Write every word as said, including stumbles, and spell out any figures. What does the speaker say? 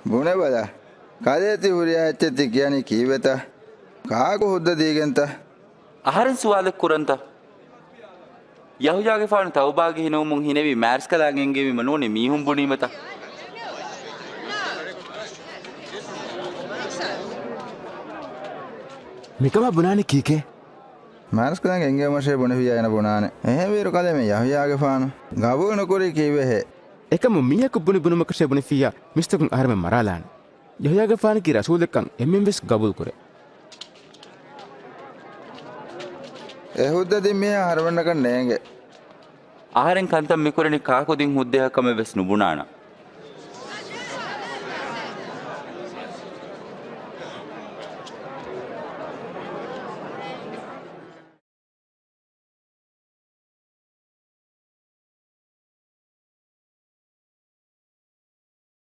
ބުނެބަލަ. ކަލޭ ތި ހުރިހާ އެއްޗެއް ތި ކިޔަނީ ކީއްވެތަ؟ ކާކު ހުއްދަ ދީގެންތަ؟ އަހަރެން ސުވާލެއް ކުރަންތަ؟ ޔަހުޔާގެފާނު ތައުބާގެ ހިނަވުމުން ހިނެވި މާރިސްކަލާނގެ އެންގެވީމަ ނޫނީ މީހުން ބުނީމަތަ؟ މިކަމާ ބުނާނީ ކީކޭ؟ މާރިސްކަލާނގެ އެންގެވުމަށޭ ބުނެފިއްޔާ އޭނަ ބުނާނެ. އެހެންވީއިރު ކަލޭ މި ޔަހުޔާގެފާނު ގަބޫލު ނުކުރީ ކީއްވެހޭ؟ އެކަމު މީހަކު ބުނި ބުނުމަކަށޭ ބުނެފިއްޔާ މިސްތަކުން އަހަރެމެން މަރާލާނެ. ޔަހުޔާގެފާނަކީ ރަސޫލެއްކަން އެންމެންވެސް ގަބޫލުކުރޭ. އެ ހުއްދަ ދިން މީހާ އަހަރެމެންނަކަށް ނޭނގެ. އަހަރެން ކަންތައް މިކުރަނީ ކާކު ދިން ހުއްދައަކަށް ކަމެއް ވެސް ނުބުނާނަން.